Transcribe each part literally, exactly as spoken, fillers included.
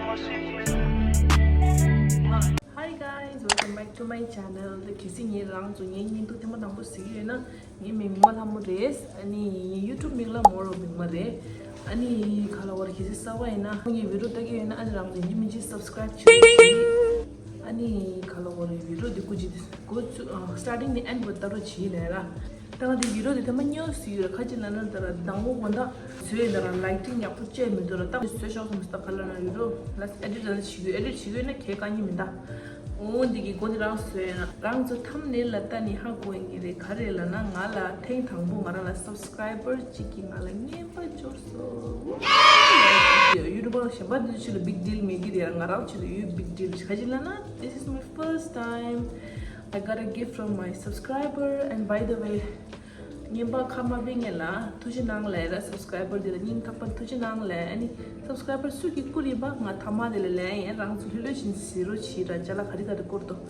Hi guys, welcome back to my channel. གལ་སྲིད་ངས་རང་ཚོ་ངའི་བརྙན་ཐུང་ཐེངས་མ་དང་པོ་གཟིགས་ཡོད་ན། ངའི་མིང་མིག་དམར་ལྷ་མོ་རེད། ཨ་ནི་ངའི་YouTube མིང་ལ་མོ་རོ་མིག་དམར་རེད། ཨ་ནི་ག་ལ་བར་གལ་སྲིད་གསར་པ་ཡིན་ན་ངའི་བི་ཌི་ཡོ་ལྟ་གི་ཡོད་ན། ཨ་ནི་རང་ཚོ་ཡིན་གཅིག་མིན་གཅིག་སབ་སི་ཀ་རེབ་བྱེད། ཨ་ནི་ག་ལ་བར་བི་ཌི་ཡོ་འདི་སྐུ་མཁྱེན་འདི་འགོ་བཙུགས་ཨ་སི་ཊར་ཊིང་ནས་ཨེན་ཌི་བར་ལྟ་རོགས་བྱེད་ལབ་ར། ད་ང་འདི་བི་ཌི་ཡོ་འདི་ཐེངས་མ་གཉིས་པ་གཟིགས་ཡོད་ར། ཁ་ཅིག་ལབ་ན་ད་ར་དང་པོ་དགོང་དག་བཟོས་ཡོད་ད་ར། ལའི་ཊིང་ཡག་པོ་བཅད་མི་འདུག་ར། ད་བཟོས་ཤོག་བསམ་སྟེ་ག་ལབ་ན་བི་ཌི་ཡོ་ལ་ཨེ་ཌིཊ་རང་བྱེད་དགོས། ཨེ་ཌིཊ་བྱེད་དགོས་ན་ཁྱེད་དཀའ་ངལ་མི་འདུག་འོ་འདི་གི་མགོ་འདི་རང་བཟོས་ཡོད་ན། རང་ཚོ་ཐམ་ནེལ་ལ་ལྟ་ནས་ཧ་གོ་ཡིན་གྱི་རེད། ག་རེ་ལབ་ན་ང་ལ་ཐེངས་དང་པོ་ང་རང་ལ་སབ་སི་ཀ་རེབ་བར་གཅིག་གིས་ང་ལ་རྔན་པ་འབྱོར་སོང་། ཡུ་ཊུབ་པར་གཞན་པ་འདི་ཚོ་ཆེད་ལ་བིག་ཌིལ་མེད་ཀྱི་རེད། ང་རང་ཆེད་ལ་ཡོད་བིག་ཌིལ། ག་ཅིག་ལབ་ན། This is my first time. I got a gift from my subscriber, and by the way, རྔན་པ་ཁ་མ་ཕྱེ་སྔོན་ལ་ཐུགས་རྗེ་གནང་ལབ་ར། སབ་སི་ཀ་རེབ་བར་འདི་ལ་སྙིང་ཐག་པ་ཐུགས་རྗེ་གནང་ལབ། ཨ་ནི་སབ་སི་ཀ་རེབ་བར་སུ་གིས་བསྐུར་ཡིན་པ་ང་ཐ་མ་འདི་ལ་ལབ་ཡིན། རང་ཚོ་ལྷོད་ལྷོད་བྱས་གཟིགས་རོགས་བྱེད་ར། ཅ་ལག་ག་རེ་ག་རེ་བསྐུར་འདུག་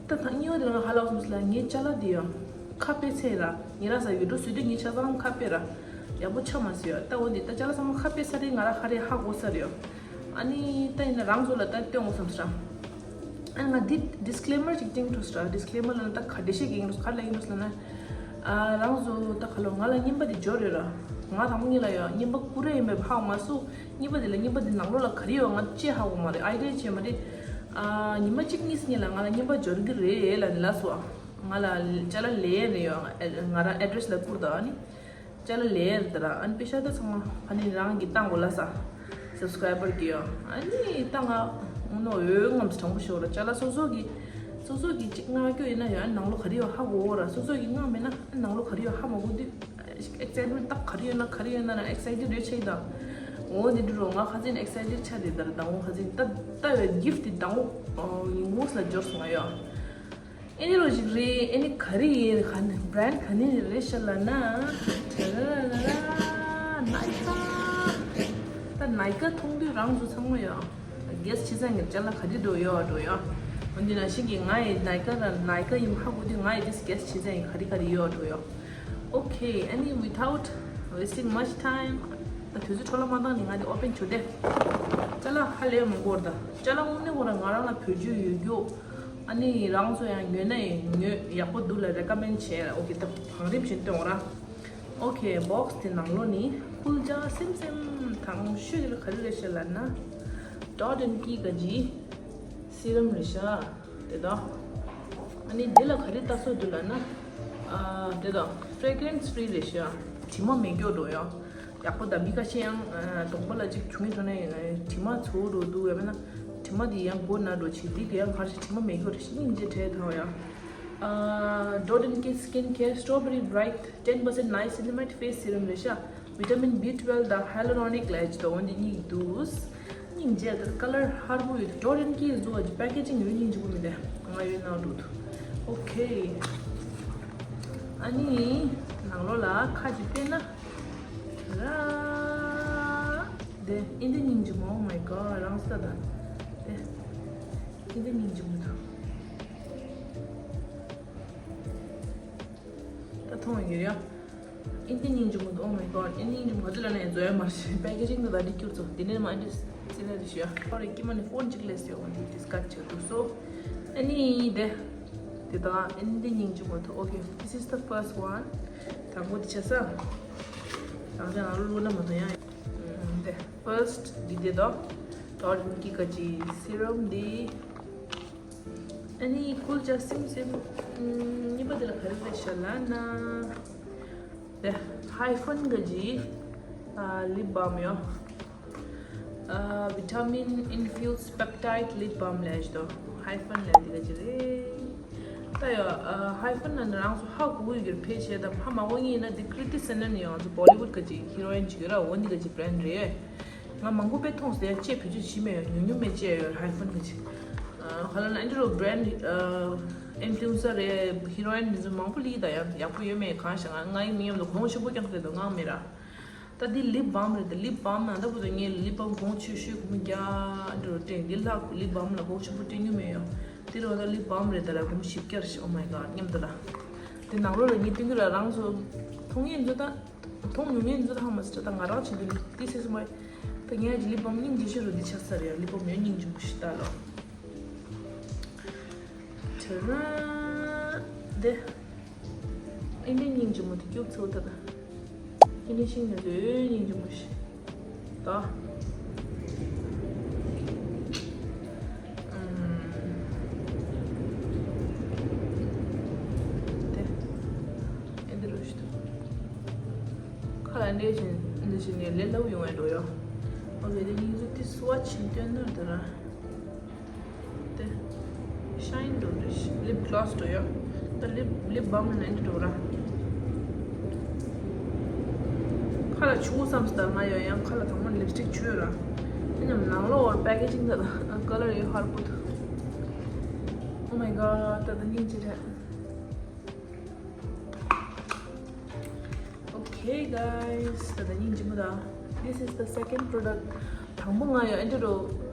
ད་ཐེངས་གཉིས་པ་འདི་ལ་ང་ཧ་ལས་སོང་ལ། ངའི་ཅ་ལག་འདི་ཡང་ཁ་ཕྱེ་ཚར་ར། ངེད་རང་ཚོ་ཡུ་ཊུབ་བཟོས་དུས་ངའི་ཆ་ཚང་ཁ་ཕྱེ་ར། ཡག་པོ་ཆགས་མ་སོང་ཡ། ད་འོ་འདི་ད་ཅ་ལག་ཚང་མ་ཁ་ཕྱེ་ཚར་རེད། ང་རང་ཧ་རེ་ཧ་གོ་ཚར་ཡ། ཨ་ནི་ད་ཡིན་ན་རང་ཚོ་ལ་ད་སྟོན་དགོས་བསམ་སོང་ར། ཨ་ནི་ང་འདི་ཌི་སི་ཀི་ལེ་མར་ཅིག་སྟོན་འགྲོ་སོང་ར། ཌི་སི་ཀི་ལེ་མར་ལབ་ན་ད་ག་འདྲ་ཞིག་གི་ཡིན་འགྲོ་སོང་། ག་རེ་ལབ་ཡིན་འགྲོ་སོང་ལབ་ན། ཨ་རང་ཚོ་ད་ག་ལོ་ང་ལ་རྔན་པ་འདི་འབྱོར་ཡོད་ར། ང་དང་པོ་ཉིད་ལ་ཡང་རྔན་པ་བསྐུར་རེ་ཡིན་པས་ཧ་གོ་མ་སོང་། རྔན་པ་འདི་ལ་རྔན་པ་འདི་ནང་ལོགས་ལ་ག་རེ་ཡོད་ང་ཅི་ཧ་གོ་མ་རེད། ཨའི་ཌི་ཡ་བྱས་མ་རེད། ཨ་ཉི་མ་གཅིག་གཉིས་སྔོན་ལ་ང་ལ་རྔན་པ་འབྱོར་གི་རེད་ལབ་ནས་ལབ་སོང་། ང་ལ་ཅ་ལག་ལེན་རེ་ཡོད། ང་རང་ཨེ་ཌི་རེ་སི་ལ་བསྐུར་དང་ཨ་ནི། ཅ་ལག་ལེན་རེད་ད་ར། ཨ་ནི་པེ་ཤ་ད་ཚང་མ་ཨ་ནི་རང་གིས་བཏང་དགོས་ལབ་སོང་། སབ་སི་ཀ་རེབ་བར་གིས་ཡོད། ཨ་ནི་ད་ང་ནོ་འོས་ངམ་དྲང་པོ་ཤོད་ར། ཅ་ལག་སོ་སོ་གི་སོ་སོ་གི་གཅིག་མངགས་རྒྱུ་ཡིན་ན་ཡང་ཨ་ནི་ནང་ལོགས་ག་རེ་ཡོད་ཧ་གོ་གོ་ར། སོ་སོ་གི་མངགས་མེད་ན་ཨ་ནི་ནང་ལོགས་ག་རེ་ཡོད་ཧ་མ་གོ་དུས། ཨེག་སའི་ཊི་མེན་ཊི་ད་ག་རེ་ཡོད་ན་ག་རེ་ཡོད་ན་ར་ཨེག་སའི་ཊེཌ་རེད་ཆགས་ཀྱི་ད། འོ་འདི་འདྲ་རོ། ང་ཁ་སང་ཨེག་སའི་ཊེཌ་ཆགས་རེད་ད་ར། དང་པོ་ཁ་སང་ད་ལྟ་བའི་གིཕ་ཊི་འདི་དང་པོ་ཡིན་ངོས་ལ་འབྱོར་སོང་ང་ཡོད། ཨེ་ནི་རོ་ཞིག་རེད། ཨེ་ནི་ག་རེ་ཡིན། ག་ནི་བྷི་རན་ཌི་ག་ནི་རེད་ཤག་ལབ་ན། ད་ར་ར་ར་ར་ནའི་ཀ། ད་ནའི་ཀ་མཐོང་དུས་རང་ཚོ་ཚང་མ་ཡོད། གེ་སི་བྱེད་ཚར་ངེར་ཅ་ལག་ག་རེ་འགྲོ་ཡོད་འགྲོ་ཡོད། འོན་ཏེ་ན་ཤིང་གི་ང་ཡི་ནའི་ཀ་ར་ནའི་ཀ་ཡིན་ཧ་གོ་དུས་ང་ཡི་དེ་གེ་སི་བྱེད་ཚར་ཡིན་ག་རེ་ག་རེ་ཡོད་འགྲོ་ཡོད། Okay, any without wasting much time. ད་དུས་ཚོད་འཕྲོ་བརླག་མ་བཏང་ནས་ང་འདི་ཨོ་པན་བྱོས་ཏེ། ཅ་ལག་ཧ་ལས་མང་པོ་རེད་ད། ཅ་ལག་དངོས་གནས་ཁོ་རང་ང་རང་ལ་བེད་སྤྱོད་ཡོད་རྒྱུ། ཨ་ནི་རང་ཚོ་ཡང་ཉོས་ན་ཡང་ཉོས་ཡག་པོ་འདུག་ལ་རེ་ཀ་མེན་ཌི་བྱས་ར། Okay, ད་བང་རིམ་བཞིན་སྟོན་འོ་ར། Okay, བོག་སི་དེ་ནང་ལོགས་ནི་ཀུལ་ཇ་སིམ་སིམ་དང་ཤོས་དེ་ལ་ག་རེ་རེད་ཤག་ལབ་ན། Dot and Key ག་ཇི་སི་རམ་རེད་ཤག་དེ་དང་། ཨ་ནི་འདི་ལ་ག་རེ་ལྟ་སྲོལ་འདུག་ལབ་ན། ཨ་དེ་དང་fragrance free རེད་ཤག་དྲི་མ་མེད་རྒྱུ་འགྲོ་ཡང་ཡག་པོ་ད། མི་ཁ་ཤས་ཡང་གྲོང་པ་ལ་ཅིག་བྱུང་ཡིན་ཐོག་ནས་ཡིན་ན་དྲི་མ་ཚོ་འགྲོ་འདུག་ཡང་མིན་ན་དྲི་མ་འདི་ཡང་མགོ་ན་འགྲོ་བྱེད། འདི་ག་ཡང་ག་རེ་དྲི་མ་མེད་རྒྱུ་རེད་ཤག་སྙིང་རྗེ་དྲན་ཐང་ཡང་། ཨ་Dot and Key Skin Care Strawberry Bright ten percent Niacinamide Face Serum རེད་ཤག Vitamin B twelve དང་hyaluronic ལ་ཅི་དང་འོན་ཏེ་གཉིས་འདུག་སྙིང་རྗེ་ད། ཀ་ལར་ཧར་པོ་ཡོད། Dot and Key བཟོ་བ་ཀྱི་པེ་ཀེ་ཇིང་ཡོད་སྙིང་རྗེ་པོ་མི་འདུག་ང་ཡོད་ནང་འགྲོ་འདུག Okay, ཨ་ནི་ནང་ལོགས་ལ་ཁ་ཅིག་བལྟས་ན་ར། དེ་ཨིན་དེ་སྙིང་རྗེ་མོ། Oh my god, རང་ས་ད། དེ་ཨིན་དེ་སྙིང་རྗེ་མོ་ད། ད་མཐོང་ཡོད་ཡ། ཨིན་དེ་སྙིང་རྗེ་མོ་འདུག Oh my god, ཨིན་དེ་སྙིང་རྗེ་མོ་ག་ཚོད་ལབ་ན་ཡང་བཟོ་ཡ་མ་རེད། པེ་ཀེ་ཇིང་དུ་ད་འདི་བསྐྱུར་ཚོ་འདི་ནས་མ་འདི་སི་ལ་རེ་ཞུ་ཡ། ཁོ་རེ་ཀི་མ་ནི་ཕོན་གཅིག་ལས་ཡོད་འདི་ཌི་སི་ཀརཌ་བྱེད་འདུག་སོ། ཨ་ནི་དེ་དེ་དང་ཨིན་དེ་སྙིང་རྗེ་མོ་འདུག Okay, this is the first one. དང་པོ་འདི་ཆ་ས། དང་ཆ་ང་རུ་ལུ་ན་མ་དང་ཡ། དེ་first འདི་དེ་དང་། Dot and Key ག་ཅི་སི་རམ་འདི། ཨ་ནི་ཀུལ་ཇ་སིམ་སིམ། གཉིས་པ་དེ་ལ་ག་རེ་རེད་ཤག་ལབ་ན། དེ་Hyphen ག་ཅི་ལིབ་བམ་ཡོད། Vitamin Infused Peptide Lip Balm ལབ་ཞིག་འདུག Hyphen ལབ་དེ་ག་ཅི་རེད། ད་ཡོད། Hyphen ལ་ནི་རང་ཚོ་ཧ་གོ་གི་ཡོད་ཕལ་ཆེར། ད་ཧ་མ་གོ་མཁན་ཡིན་ན་དེ་Kriti Sanon ཡང་ང་ཚོ་བོ་ལི་ཝུཌ་ག་ཅི་ཧི་རོ་ཡིན་ཅིག་ཡོད་ར། འོ་འདི་ག་ཅི་བྷི་རན་ཌི་རེད། ང་མང་པོ་དཔེ་མཐོང་སོང་ཡ། ཅེས་བེད་སྤྱོད་བྱེད་མེད་ཡ། ཉུང་ཉུང་མེད་ཅེས་ཡོད་Hyphen གི་ཅིག་ཨ་ག་ལ་ན་ཨེན་ཌི་རོ་བྷི་རན་ཌི་ཨིན་ཕུ་ལུ་ཨེན་སར་རེད། ཧི་རོ་ཡིན་འདི་ཚོ་མང་པོ་ལི་ད་ཡ་ཡག་པོ་ཡོད་མེད་གང་ཤེས། ང་ང་ཡི་མི་ཡོམ་ལ་གོང་ཆེན་པོ་རྐྱང་རེད་དོ་ངང་མེད་ར། ད་འདི་ལིབ་བམ་རེད། ད་ལིབ་བམ་ན་ད་བུ་ད་ངས་ལིབ་བམ་གོང་ཆེ་ཤོས་སྒོར་མོ་བརྒྱ་འདྲ་སྤྲད། འདི་ལྷག་ལིབ་བམ་ལ་གོང་ཆེན་པོ་སྤྲད་མྱོང་མེད་ཡ། དེ་རེད་བ། ད་ལིབ་བམ་རེད། ད་ར་སྒོར་མོ་བཞི་བརྒྱ་རེད། Oh my god སྙམ་ད་ར། དེ་ནང་ལོགས་ལ་ངས་སྟོན་གི་ར། རང་ཚོ་མཐོང་ཡས་ཚོ་ད། མཐོང་མྱོང་མཁན་ཚོ་ད་ཧ་མ་སི་ད་ང་རང་བྱེད་དུས་this is my ངས་ཀྱི་ལིབ་བམ་སྙིང་རྗེ་ཤོས་རུ་འདི་ཆགས་ས་རེད། ལིབ་བམ་ཡང་སྙིང་རྗེ་མོ་ཞིག་ལྟ་ལོ། དེ་རང་འདི་ཨིན་དེ་སྙིང་རྗེ་མོ་དེ་སྐྱུག་ཚོ་ད་ད། ཨིན་དེ་ཤིང་ནས་འོད་སྙིང་རྗེ་མོ་ཞིག་ད། དེ་ཨིན་དེ་རུ་ཞིག་ད། ཁ་ལ་འདྲེ་བཞིན་འདི་བཞིན་ནས་ལས་སླ་བོ་ཡོང་བའི་འགྲོ་ཡོ། ཨོ་ཝེ་དེ་སྙིང་རྗེ་དེ་སུ་བ་ཆིན་སྟོན་ནོ་དེ་ར། དེ་ཤ་ཡིན་འགྲོ་རེད། ལིབ་གློ་སི་འགྲོ་ཡོ། ད་ལིབ་ལིབ་བམ་ནི་འདི་འགྲོ་ར། ཁ་ལ་ཆུ་བོ་བསམ་སྟ་ང་ཡོ་ཡང་ཁ་ལ་དང་པོ་ལིབ་སི་ཊིག་ཆུ་ཡོ་ར། དེ་ནམ་ནང་ལོགས་པེ་ཀེ་ཇིང་ད་ད་ཀ་ལར་ཡོ་ཧར་པོ་ད། Oh my god ད་ད་སྙིང་རྗེ་རེད། Okay guys, ད་ད་སྙིང་རྗེ་མོ་ད། This is the second product. དང་པོ་ང་ཡོ་ཨེ་འདྲ་རོ་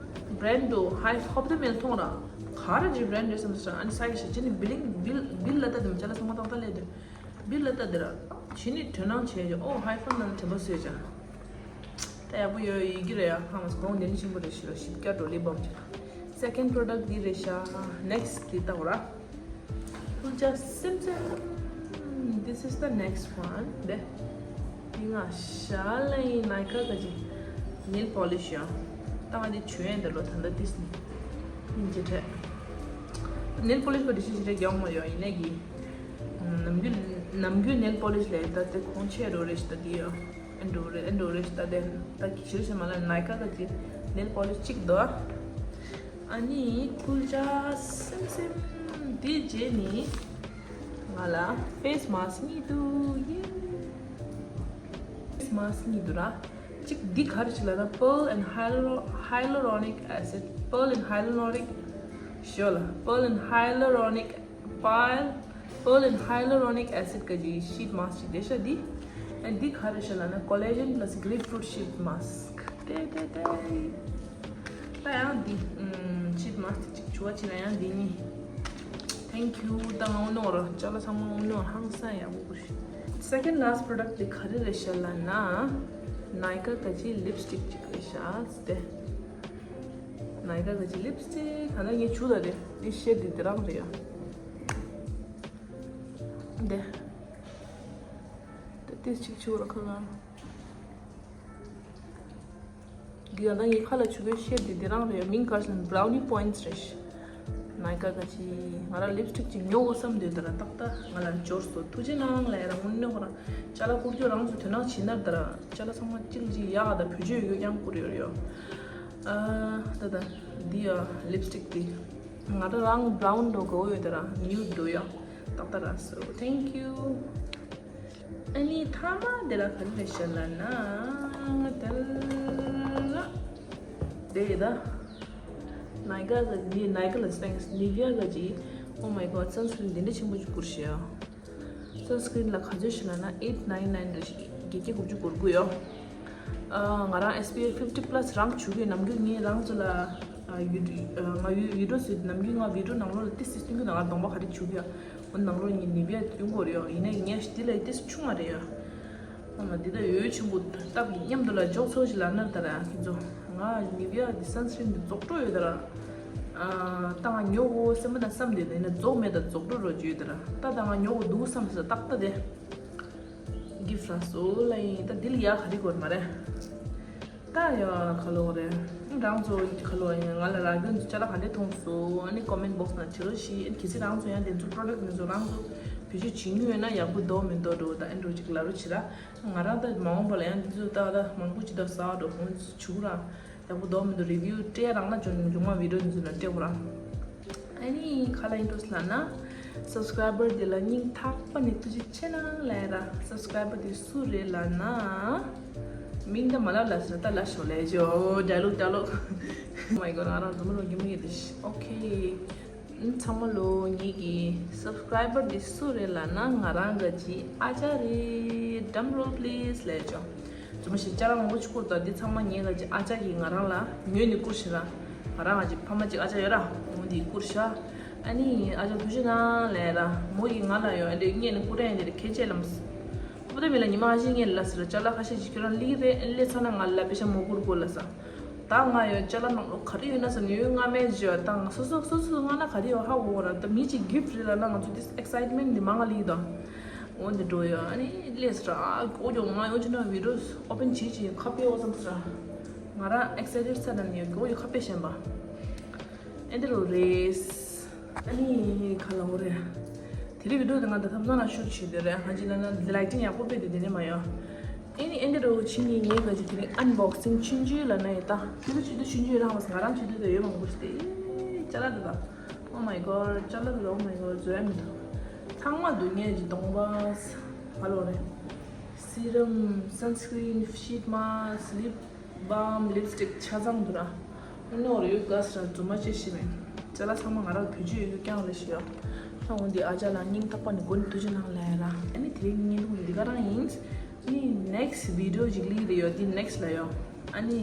བྷི་རེན་ཌི་དུ་ཧའི་ཧོབ་ཏེ་མེད་མཐོང་ར། ག་ར་ཇི་བྷི་རེན་ཌི་རེད་བསམ་སོང་། ཨ་ནི་ས་ཡི་ཤ་ཅི་ནི་བི་ལིང་བིལ་བིལ་ལ་ད་དེ་མ་ཅ་ལ་སོང་མ་ཏག་ཏག་ལས་དེ་བིལ་ལ་ད་དེ་ར། ཇི་ནི་དོ་སྣང་བྱས་ཀྱི་ཨོ་ཧའི་ཧོབ་ནང་དྲན་པ་གསོས་ཀྱང་། ད་ཡག་པོ་ཡོད་ཡོད་ཀྱི་རེད་ཡ། ཧ་མ་སོང་གོང་ལྡན་ཆེན་པོ་རེད་ཤི་རོ་ཞིབ་བསྐྱར་འགྲོ་ལི་བམ་ཅིག Second product འདི་རེད་ཤག Next འདི་ལྟ་བུ་ར། ཐུགས་རྗེ་སེམས་སེམས། This is the next one. དེ། འདི་ང་ཤ་ལ་ཡིན་ནའི་ཁ་ཁ་ཅིག་ནེལ་པོ་ལི་ཤི་ཡང་། ད་ང་འདི་བྱོས་ཡན་འདི་ལོ་ད་ལྟ་ཏིས་ནི། ཡིན་གྱི་རེད། ནེལ་པོ་ལི་ཤི་པ་འདི་ཤི་ཞི་རེད་རྒྱག་མ་ཡོང་ཡིན་ནའི་གི་ནམ་རྒྱུན་ནམ་རྒྱུན་ནེལ་པོ་ལི་ཤི་ལས་ད་དེ་གོང་ཆེ་རོ་རེད་ཤི་ད་འདི་ཡོ། ཨེ་འགྲོ་རེད་ཨེ་འགྲོ་རེད་ད་དེ་ད་གི་ཞིར་ཞིག་མ་ལ་ནའི་ཀ་ག་ཅི་ནེལ་པོ་ལི་ཤི་གཅིག་འདུག་ཨ་ནི་ཐུགས་རྗེ་སེམས་སེམས། དེ་རྗེས་ནི་ང་ལ་ཕེ་སི་མཱ་སི་ཀི་གཉིས་འདུག་ཡེ། ཕེ་སི་མཱ་སི་ཀི་གཉིས་འདུག་ར། གཅིག་འདི་ག་རེ་ཞིག་ལབ་ན་Pearl and Hyalur- Hyaluronic Acid Pearl and Hyaluronic ཞོ་ལ་Pearl and Hyaluronic Pearl Pearl and Hyaluronic Acid ག་ཅིག་ཤིད་མཱ་སི་ཀི་ཅིག་དེ་ཤ་འདི། ཨ་འདི་ག་རེ་ཤ་ལབ་ན་Collagen plus Grapefruit Sheet Mask དེ་དེ་དེ། ད་ཡང་འདི་ཤིད་མཱ་སི་ཀི་ཅིག་བྱུ་བ་ཅིག་ལ་ཡང་འདི་ནི། Thank you ད་ང་འུ་ནོ་ར་ཅ་ལ་ཚང་མ་འུ་ནོ་ཧང་སང་ཡག་པོ་གོ་ཤི། Second last product འདི་ག་རེ་རེད་ཤ་ལབ་ན་ནའི་ཀ་ག་ཅིག་ལིབ་སི་ཊིག་ཅིག་རེད་ཤ་ཟེར་ཏེ། ནའི་ཀ་ག་ཅིག་ལིབ་སི་ཊིག་ག་ན་ངས་བྱུག་ད་རེད། འདི་ཤེད་འདི་དེ་རང་རེད་ཡ། འདི། ཏིས་ཅིག་བྱུག་ར་ཁ་ལ། འདི་ཡང་ད་ངའི་ཁ་ལ་བྱུག་པའི་ཤེད་འདི་འདི་རང་རེད། མིང་ག་རེ་ཟེར་ན་Brownie Points རེད། ནའི་ཀ་ག་ཅིག་ང་རང་ལིབ་སི་ཊིག་ཅིག་ཉོ་དགོས་བསམ་འདོད་ད་ར་ཏག་ཏག་ང་ལ་འབྱོར་སོང་། ཐུགས་རྗེ་གནང་ལ་ཡ་རང་དངོས་གནས་ཁོ་རང་ཅ་ལག་བསྐུར་རྒྱུ་རང་ཚོ་དོ་སྣང་བྱེད་ན་ད་ར་ཅ་ལག་ཚང་མ་གཅིག་ལ་གཅིག་ཡག་ག་ད་བེད་སྤྱོད་ཡོད་རྐྱང་བསྐུར་ཡོད་ཡོད། ཨ་ད་ད་འདི་ཡ་ལིབ་སི་ཊིག་འདི། ང་ད་རང་བྷ་རའུན་འགྲོ་དགོས་ཡོད་ད་ར་ནིའུ་ཌི་འགྲོ་ཡ། ཏག་ཏག་ར་སོ། Thank you ཨ་ནི་ཐ་མ་དེ་ལ་ག་རེ་རེད་ཤ་ལབ་ན་དེ་ལ་དེ་ཡི་ད་ནའི་ཀ་ག་ནི་ནའི་ཀ་ལ་སྤེངས་ནི་བི་ཡ་ག་ཅིག Oh my god sunscreen འདི་འདྲ་ཆེན་པོ་ཅིག་བསྐུར་ཤག Sunscreen ལ་ག་ཚོད་ཤི་ལབ་ན་eight nine nine རེད་ཤག་བརྒྱད་བརྒྱ་དགུ་བཅུ་གོ་དགུ་ཡོད། ཨ་ང་རང་S P F fifty plus རང་བྱུག་གི་ནམ་རྒྱུན་ངས་རང་ཚོ་ལ་ཨ་ཡུ་ཨ་ང་ཡུ་ཡུ་ཊུབ་སུ་ནམ་རྒྱུན་ང་བི་ཌི་ཡོ་ནང་ལོགས་ལ་ཏིས་ཏིས་སྟོན་གི་ན་ང་གདོང་པ་ག་རེ་བྱུག་གི་ཡ། འོ་ནང་ལོགས་ངས་ནི་བི་ཡ་སྟོན་གོ་རེད་ཡོད། ཡིན་ནའི་ངས་འདི་ལ་ཏིས་ཆུང་བ་རེད་ཡོད། ཨ་མ་འདི་ད་ཡོད་ཆེན་པོ་སྟབས་ཀྱིས་མཉམ་དུ་ལ་འཇོག་ཚོད་ཅིག་ལབ་ན་ད་ར་ཁྱེད་ཚོ་ང་ནི་བི་ཡ་འདི་སན་སི་ཀྲིན་འདི་རྫོགས་འགྲོ་ཡོད་ད་ར། ཨ་ད་ང་ཉོ་དགོས་བསམ་པ་དང་བསམ་བསྡད་ད་ཡིན་ན་རྫོགས་མེད་ད་རྫོགས་འགྲོ་རོ་བརྗོད་ད་ར། ད་ད་ང་ཉོ་དགོས་འདུག་བསམ་ས་ཏག་ཏག་དེ། གིབ་ར་སོ་ལ་ཡིན་ད་འདི་ལ་ཡ་ག་རེ་དགོས་མ་རེད། ད་ཡ་ཁ་ལོ་རེད། རང་ཚོ་ཁ་ལོ་ཡིན་ང་ལ་རག་རྒྱུ་ཅ་ལག་ག་འདྲས་མཐོང་སོང་ཨ་ནི་ཀོ་མེན་བོག་སི་ནང་བྲིས་རོགས་ཞུ། ཨ་ནི་གལ་སྲིད་རང་ཚོ་ཡང་དེ་ཚོ་པྲོ་ཌག་དེ་ཚོ་རང་ཚོ་བེད་སྤྱོད་བྱེད་མྱོང་ཡོད་ན་ཡག་པོ་འདུག་མི་འདུག་འགྲོ་ད་ཨ་འགྲོ་ཅིག་ལབ་རོགས་བྱེད་ར། ང་རང་ད་མ་འོངས་པ་ལ་ཡང་འདི་ཚོ་ད་ད་མང་པོ་ཅིག་ད་ཟ་འགྲོ་ཧོན་བྱུག་ར། ཡག་པོ་འདུག་མི་འདུག་རི་བིའུ་སྤྲད་རང་ལ་འཇོན་འཇོན་མ་བི་ཌི་ཡོ་འདི་ཚོ་ལ་སྤྲད་དགོས་ར། ཨ་ནི་ག་ལ་ཡིན་འགྲོ་ལབ་ན། སབ་སི་ཀ་རའི་བར་དེ་ལ་སྙིང་ཐག་པ་ནས་ཐུགས་རྗེ་ཆེ་གནང་ལབ་ར། སབ་སི་ཀ་རའི་བར་དེ་སུ་རེད་ལབ་ན། མིང་ད་མ་ལབ་ལབ་ཟེར་ད་ལབ་ཤོག་ལབ་ཅོ་ཌའི་ལོག་ཌའི་ལོག Oh my god ང་རང་འཛུམ་མ་ལོག་གི་མ་ཡེ་དེ་ཤི། ཨོ་ཁེ། ཚང་མ་ལོ་ངེད་ཀྱི་སབ་སི་ཀ་རའི་བར་དེ་སུ་རེད་ལབ་ན་ང་རང་ག་ཅི་ཨ་ཅག་རེད། Drum roll please ལབ་ཅོ། རྫུན་མ་ཞིག་ཅ་ལག་མང་པོ་ཅིག་བསྐུར་ད་འདི་ཚང་མ་ངའི་ང་ཅིག་ཨ་ཅག་གིས་ང་རང་ལ་ཉོས་ནས་བསྐུར་ཤག་ར། ང་རང་ང་ཅིག་ཕ་མ་ཅིག་ཨ་ཅག་ཡོད་ར། འོ་འདིས་བསྐུར་ཤག་ཨ་ནི་ཨ་ཅག་ཐུགས་རྗེ་གནང་ལབ་ར། མོ་ཡིས་ང་ལ་ཡོད་ཨ་འདྲས་རྙེད་ནས་བསྐུར་ཡ་འདི་རེད་ཁྱེད་ཅག་ལམ། ཨོ་ད་མི་ལ་ཉི་མ་ཨ་ཞིག་ངས་ལ་ཟེར་ཅ་ལག་ཁ་ཤས་ཅིག་ཁྱོད་རང་ལི་རེད་ལས་ཚ་ན་ང་ལ་པེ་ཤ་མོ་གུར་གོ་ལ་ས། ད་ང་ཡོད་ཅ་ལག་ནང་ལོ་ག་རེ་ཡོད་ན་ཟེར་ནས་ཡོད་ང་མེད་ཅི་ཡོད་ད་ང་སོ་སོ་སོ་སོ་ང་ན་ག་རེ་ཡོད་ཧ་གོ་ར་ད་མི་ཅིག་གིཕ་རེད་ལ་ན་ང་ཚོ་this excitement འདི་མ་ང་ལི་ད། འོ་འདི་འགྲོ་ཡོད་ཨ་ནི་ལས་ཟེར་ཨ་ཨོ་ཅོ་ང་ཡོད་ཅི་ན་བི་ཌིའོ་ཨོ་པན་བྱེད་ཅི་ཁ་པེ་འོ་ཙམ་ཟེར། ང་རང་excited ཚ་ན་ནི་ཡོད་ཨོ་ཅོ་ཁ་པེ་ཞན་པ། ཨེ་འདི་རུ་རེས། ཨ་ནི་ག་ལ་འོ་རེད། དེ་རིང་བི་ཌིའོ་དེ་ང་ད་ཐབ་ཚང་ལ་ཤུཊ་བྱེད་དེ་རེད་ཧ་ཅི་ལ་ན་lighting ཡག་པོ་སྤེལ་དེ་དེ་ནས་མ་ཡོང་། ཨེ་ནི་ཨེ་འདི་རུ་ཕྱི་ཉིན་ངས་ག་ཅི་དེ་རིང་unboxing ཆུང་ཆུང་ལ་ན་ཡི་ད་དེ་རུ་ཆུ་དུ་ཆུང་ཆུང་རང་བ་ང་རང་ཆུ་དུ་དེ་ཡོད་མང་པོ་ཞིག་དེ་ཅ་ལག་དེ་ད། Oh my god ཅ་ལག་དེ་ད། Oh my god བཟོ་ཡ་མི་འདུག་ཚང་མ་འདུག་ངས་ཀྱི་གདོང་པ་ག་ལ་འོ་རེད། serum sunscreen sheet mask lip balm lipstick ཆ་ཚང་འདུག་ར། ཨ་ནི་འོ་རེ་ཡོད་ག་ས་ར་རྫུན་མ་ཅེས་ཤི་མེད། ཅ་ལག་ཚང་མ་ང་རང་བེད་སྤྱོད་ཡོད་རྒྱུ་རྐྱང་རེད་ཤི་ཡོད། ཨ་འོ་འདི་ཨ་ཅག་ལ་སྙིང་ཐག་པ་ནས་མགོ་ནས་ཐུགས་རྗེ་གནང་ལ་ཡ་ར། ཨ་ནི་དེ་རིང་བརྙན་ཐུང་འདི་ག་རང་ཡིན། ཨ་ནི་next video ཅིག་ལི་རེ་ཡོད་འདི་next ལ་ཡོད། ཨ་ནི་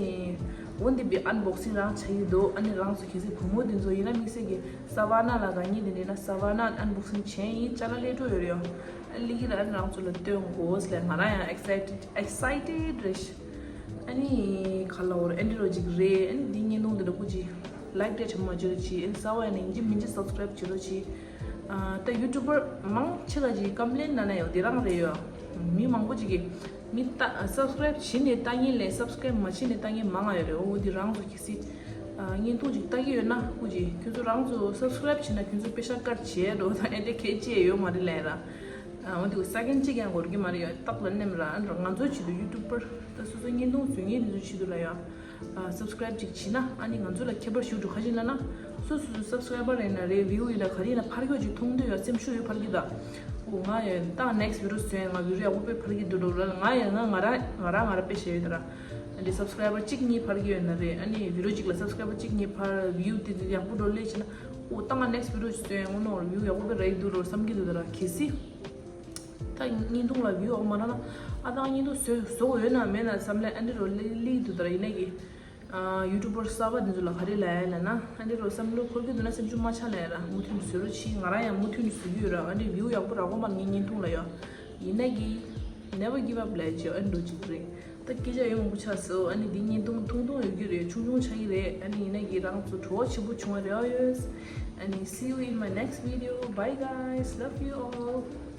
འོ་འདི་བི་unboxing རང་བྱ་ཡི་འདུག་ཨ་ནི་རང་ཚོ་གལ་སྲིད་བུ་མོ་འདི་ཚོ་ཡིན་ན་དམིགས་བསལ་གྱི་ས་བ་ན་ལ་ག་ཉིད་འདི་འདྲ་ན་ས་བ་ན་unboxing བྱས་ཡིན་ཅ་ལག་ལས་འགྲོ་ཡོད་རེད་ཡོད། ཨ་ལི་ར་ཨ་ནི་རང་ཚོ་ལ་སྟོན་དགོས་ལས་ང་རང་ཡང་excited excited རེད་ཤི། ཨ་ནི་ག་ལ་འོར་ཨེ་འདྲ་རོ་ཅིག་རེད། ཨ་ནི་འདི་བརྙན་ཐུང་འདི་ལ་སྐུ་ཅི་like དེ་ཆེན་མ་བྱེད་རོ་ཅི་ཨ་ནི་ས་བ་ཡ་ནི་ཡིན་གཅིག་མིན་གཅིག་subscribe བྱེད་རོ་ཅི། ཨ་ད་YouTuber མང་ཆེ་ག་ཅི་complain ན་ན་ཡོད་འདི་རང་རེད་ཡོད། མི་མང་པོ་ཅིག་གིས་མི་ལྟ་subscribe བྱེད་ནས་ལྟ་མཁན་ལས་subscribe མ་བྱེད་ནས་ལྟ་མཁན་མང་ང་ཡོད་རེད། འོ་འདི་རང་ཚོ་གལ་སྲིད་ཨ་བརྙན་ཐུང་ཅིག་ལྟ་གི་ཡོད་ན་སྐུ་ཅི་ཁྱོད་ཚོ་རང་ཚོ་subscribe བྱེད་ན་ཁྱོད་ཚོ་པེ་ཤ་ཀར་བྱེད་འགྲོ་ད་ཨེ་འདྲ་གལ་ཆེ་ཡོད་མ་རེད་ལས་ར། ཨ་འོ་འདི་ས་ཀན་གཅིག་ཡང་འགོར་གི་མ་རེད་ཡ། སྟག་ལ་ནེམ་ར་ཨ་ང་ཚོའི་ཆེད་དུ་YouTuber ད་སོ་སོ་བརྙན་ཐུང་བཟོ་མཁན་འདི་ཚོའི་ཆེད་དུ་ལ་ཡ། ཨ་subscribe ཅིག་བྱེད་ན་ཨ་ནི་ང་ཚོ་ལ་ཁྱད་པར་ཞུ་འགྲོ་ཁ་ཅིག་ལ་ན། སོ་སོ་སོ་subscriber ཡིན་ན་རེད་view ཡིན་ན་ག་རེ་ཡིན་ན་ཕར་སྐྱོད་ཅིག་མཐོང་འདོད་ཡ་སེམས་ཤུགས་ཡོད་ཕར་གི་ད། འོ་ང་ཡ་ད་next video བཟོས་ཡ་ང་video ཡག་པོ་དཔེ་ཕར་གི་འདུག་འགྲོ་ལ་ང་ཡ་ང་ང་ར་ང་ར་ང་ར་དཔེ་བྱས་ཡོད་ད་ར། ཨ་འདི་subscriber གཅིག་གཉིས་ཕར་གི་ཡོད་ན་རེད། ཨ་ནི་video གཅིག་ལ་subscriber གཅིག་གཉིས་ཕར་view དེ་དེ་ཡག་པོ་འགྲོ་ལས་བྱེད་ན། འོ་ད་ང་next video བཟོས་ཡ་ངོ་ནོར་view ཡག་པོ་དཔེ་ར་ཡི་འདུག་འགྲོ་བསམ་གི་འདུག་ད་ར་གལ་སྲིད། ད་བརྙན་ཐུང་ལ་view ཡག་མ་རག་ན་ཨ་ད་བརྙན་ཐུང་བཟོ་བཟོ་དགོས་ཡོད་ན་མེད་ན་བསམ་ལས་ཨ་འདི་རོ་ལི་ལི་འདུག་ད་ར་ཡིན་ན་གི། ཨ་YouTuber གསར་པ་འདི་ཚོ་ལ་ག་རེ་ལབ་ཡ་ལབ་ན་ཨ་འདི་རོ་བསམ་བློ་འཁོར་གི་འདུག་ན་སེམས་ཆུང་མ་ཆགས་ལབ་ཡ་ར་མུ་མཐུད་ནས་བཟོ་རོགས་བྱེད། ང་རང་ཡང་མུ་མཐུད་ནས་བཟོ་གི་ཡོད་ར། ཨ་འདི་view ཡག་པོ་རག་གོ་མ་རེད་ངའི་བརྙན་ཐུང་ལ་ཡོད། ཡིན་ན་གི་never give up ལབ་ཅིག་ཨ་འདི་རོ་ཅིག་རེད། ད་སྐད་ཆ་ཡོད་མང་པོ་ཆགས་སོང་། ཨ་ནི་འདི་བརྙན་ཐུང་ཐུང་ཐུང་ཡོད་རྒྱུ་རེད། ཆུང་ཆུང་ཆགས་ཀྱི་རེད། ཨ་ནི་ཡིན་ན་གི་རང་ཚོ་བྲོ་བ་ཆེན་པོ་བྱུང་བ་རེད་ཨ་ཡོད། ཨ་ནི see you in my next video. Bye guys. Love you all.